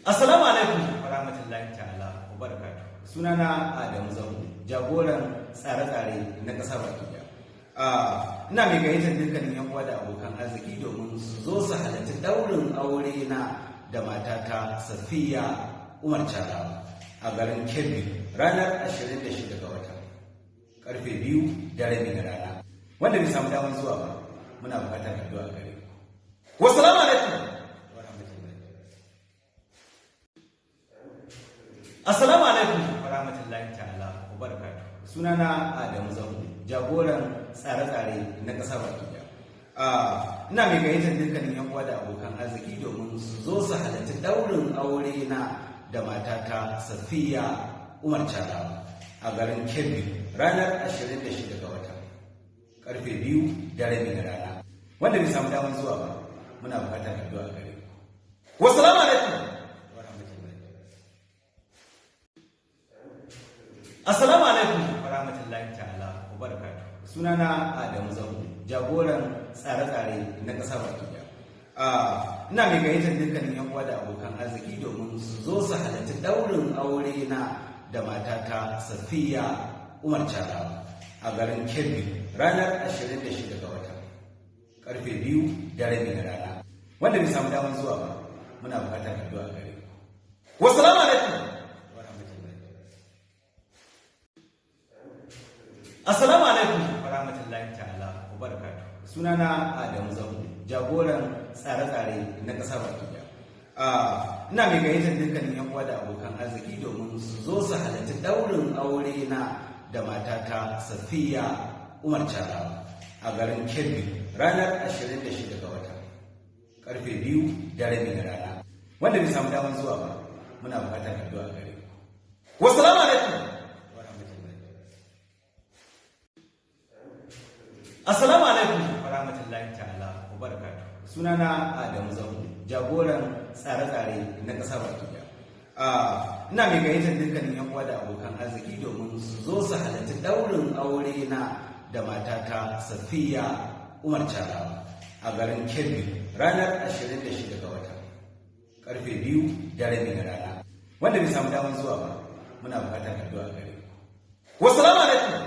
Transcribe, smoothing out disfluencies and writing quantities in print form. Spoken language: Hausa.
Assalamu alaikum wa rahmatullahi ta'ala wa barakatuh. Sunana Adamu Zango, jagoran tsare-tsare na ƙasa baki ɗaya. Ina mai gayyatar dukkanin yan uwa da abokan arziki domin su zo su halarci ɗaurin aure na da matata Safiya Umar Charawa a garin Kebbi ranar 26 ga wata, karfe 2:30 na rana. Wanda bai samu damar zuwa ba, muna buƙatar addu'a gare ku. Wassalamu alaikum wa rahmatullahi. Assalamu alaikum wa rahmatullahi ta'ala wa barakatuh. Sunana Adamu Zango, jagoran tsare-tsare na ƙasa baki ɗaya. Ina mai gayyatar dukkanin yan uwa da abokan arziki domin su zo su halarci ɗaurin aure na da matata Safiya Umar Charawa a garin Kebbi ranar 26 ga wata, karfe 2:30 na rana. Wanda bai samu damar zuwa ba, muna buƙatar addu'a gare ku. Wassalamu alaikum wa rahmatullahi. Assalamu alaikum wa rahmatullahi ta'ala wa barakatuh. Sunana Adamu Zango, jagoran tsare-tsare na ƙasa baki ɗaya. Ina mai gayyatar dukkanin yan uwa da abokan arziki domin su zo su halarci ɗaurin aure na da matata Safiya Umar Charawa a garin Kebbi ranar 26 ga wata, karfe 2:30 na rana. Wanda bai samu damar zuwa ba, muna buƙatar addu'a gare ku. Wassalamu alaikum wa rahmatullahi. Assalamu alaikum wa rahmatullahi ta'ala wa barakatuh. Sunana Adamu Zango, jagoran tsare-tsare na ƙasa baki ɗaya. Ina mai gayyatar dukkanin yan uwa da abokan arziki domin su zo su halarci ɗaurin aure na da matata Safiya Umar Charawa a garin Kebbi ranar 26 ga wata, karfe 2:30 na rana. Wanda bai samu damar zuwa ba, muna buƙatar addu'a gare ku. Wassalamu alaikum wa rahmatullahi. Assalamu alaikum wa rahmatullahi ta'ala wa barakatuh. Sunana Adamu Zango, jagoran tsare-tsare na ƙasa baki ɗaya. Ina mai gayyatar dukkanin yan uwa da abokan arziki domin su zo su halarci ɗaurin aure na da matata Safiya Umar Charawa a garin Kebbi ranar 26 ga wata, karfe 2:30 na rana. Wanda bai samu damar zuwa ba, muna buƙatar addu'a gare ku. Wassalamu alaikum.